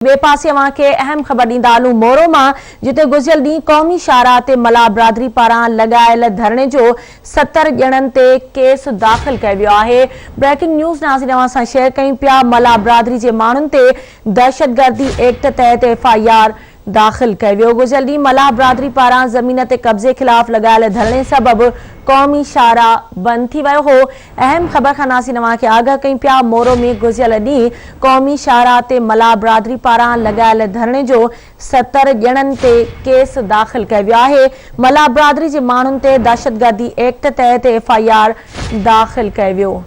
ٻئي پاسي اوهان کي اهم خبر ڏيندا هلون مورو مان جتي گذريل ڏينهن قومي شاهراهه تي ملاح برادري پاران لڳايل ڌرڻي جو 70 ڄڻن تي ڪيس داخل ڪيو ويو آهي بريڪنگ نيوز ناظرين اوهان سان شيئر ڪيون پيا ملاح برادري جي ماڻهن تي دهشتگردي ايڪٽ تحت ايف I R داخل ڪيو ويو. گذريل ڏينهن ملاح برادري پاران زمين تي قبضي خلاف لڳايل ڌرڻي سبب قومي شاهراهه بند ٿي ويو هو. اهم خبر کان ناظرين اوهان کي آگاهه ڪيون پيا مورو ۾ گذريل ڏينهن قومي شاهراهه تي ملاح برادري پاران لڳايل ڌرڻي جو 70 ڄڻن تي ڪيس داخل ڪيو ويو آهي. ملاح برادري جي ماڻهن تي دهشتگردي ايڪٽ تحت ايف I R داخل ڪيو ويو.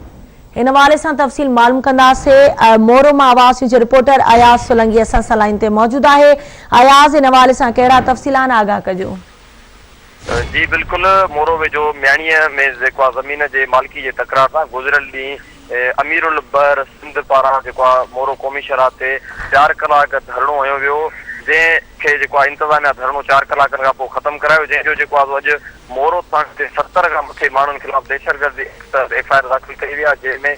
ان حوالي سان تفصيل معلوم ڪنداسين مورو مان آواز نيوز جو رپورٽر اياز سولنگي اسان سان لائين تي موجود آهي اياز ان حوالي سان ڪهڙا تفصيل آهن آگاهه ڪجو. جي بلڪل مورو ويجهو مياڻيء ۾ جيڪو آ زمين جي مالڪي جي تڪرار تان گذريل ڏينهن امير البحر سنڌ پاران جيڪو آ مورو قومي شاهراهه تي چار ڪلاڪ ڌرڻو هنيو ويو جنهن کي جيڪو آ انتظاميا ڌرڻو چار ڪلاڪن کان پوء ختم ڪرايو جنهن جو جيڪو آ سو اڄ مورو ٿاڻي تي 70 کان مٿي ماڻهن خلاف دهشتگردي ايڪٽ تحت ايف I R داخل ڪئي وئي آهي، جنهن ۾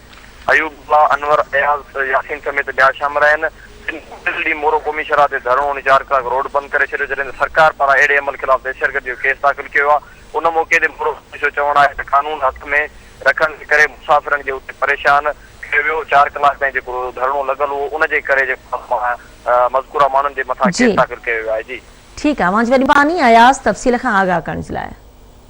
ايوب الله، انور، اياز، ياسين سميت ٻيا شامل آهن، جن گذريل ڏينهن مورو قومي شاهراهه تي ڌرڻو هڻي چار ڪلاڪ روڊ بند ڪري ڇڏيو، جڏهن ته سرڪار پاران اهڙي عمل خلاف دهشتگردي جو ڪيس داخل ڪيو ويو آهي، ان موقعي تي مورو پوليس جو چوڻ آهي ته قانون هٿ ۾ رکڻ جي ڪري مسافرن کي اتي پريشان ڪيو ويو، چار ڪلاڪ تائين جيڪو ڌرڻو لڳل هو ان جي ڪري جيڪو مذڪوره ماڻهن جي مٿان ڪيس داخل ڪيو ويو آهي. جي. ٺيڪ آ اوهان جي وڏي مھرباني اياز تفصيل کان آگاھ ڪرڻ جي لاء.